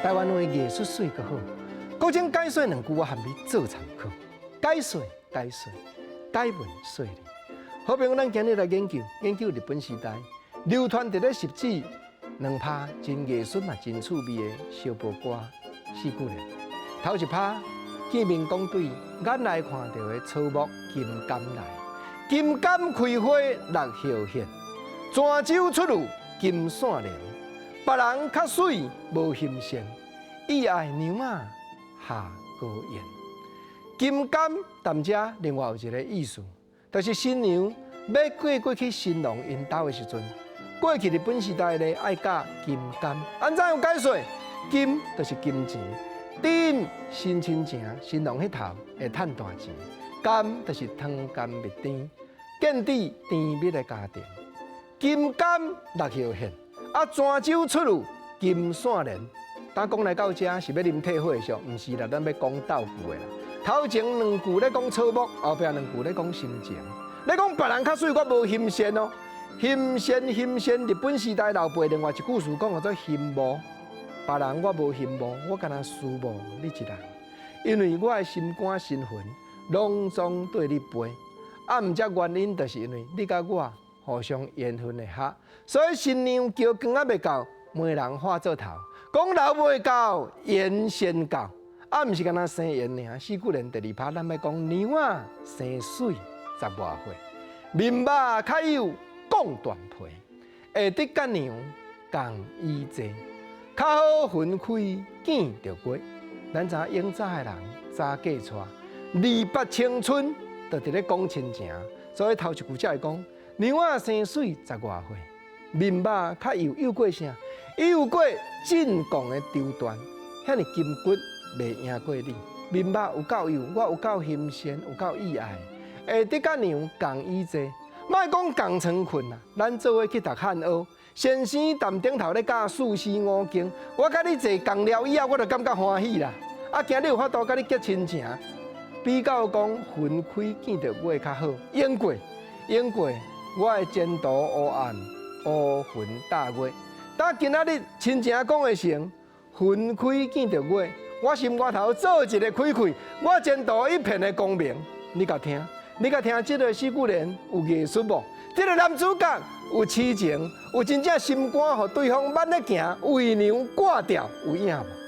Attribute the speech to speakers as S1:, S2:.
S1: 台灣話藝術媠閣好。閣將解說兩句，我含你做參考。解說解說，解文說理。好朋友，咱今日來研究研究日本時代流傳佇咧汐止兩拍真藝術嘛真趣味的小波歌四句聯。頭一拍，見面講對眼內看著的草木金柑來，金柑開花落葉現，泉州出入金線蓮，別人較媠無欣羨，意愛娘仔下高宴。金柑踮遮另外有一个意思，就是新娘欲嫁過去新郎𪜶兜的時陣，過去日本時代咧愛佮金柑。按怎樣解說？金就是金錢，甜新親情，新郎彼頭會趁大錢。柑就是糖甘蜜甜，建置甜蜜的家庭。金柑落葉現，啊，泉州出入金線蓮。當講來到遮是欲啉退火的時候，毋是啦，咱欲講鬥句的啦。頭前兩句咧講草木，後壁兩句咧講心情。咧講別人較媠，我無欣羨哦。欣羨欣羨，日本時代老輩另外一句詞講叫做欣慕。別人我無欣慕，我干焦思慕你一人，因為我的心肝心魂攏總對你飛。啊，毋才原因就是因為你佮我互相緣分會合，所以新娘轎扛仔未到，媒人化做頭，講老未到，緣先到。啊，毋是干焦生緣爾，四句聯第二拍，咱欲講娘仔生媠十外歲，面肉較幼講斷皮，會得佮娘仝椅坐，較好分開見著過。咱知影早的人早嫁娶，離別青春，就佇咧講親情，所以頭一句才會講娘仔生媠十外歲，面肉較幼幼過啥？幼過進貢的绸緞，遐爾金骨袂贏過你。面肉有夠幼，我有夠欣羨，有夠意愛，會得佮娘仝椅坐，莫講仝床睏啦，咱做伙去讀漢學，先生踮頂頭咧教四書五經，我佮你坐仝了以後，我就感覺歡喜啦。啊，今日有法度佮你結親情，比較講分開見著月較好，贏過贏過我的前途烏暗，烏雲罩月。但今仔日親情講會成，分開見著月，我心肝頭做一個開開，我前途一片的光明。你共聽，你共聽，這个四句聯有藝術無？這个男主角有痴情，有真正心肝，予對方挽咧行，為娘掛吊，有影無？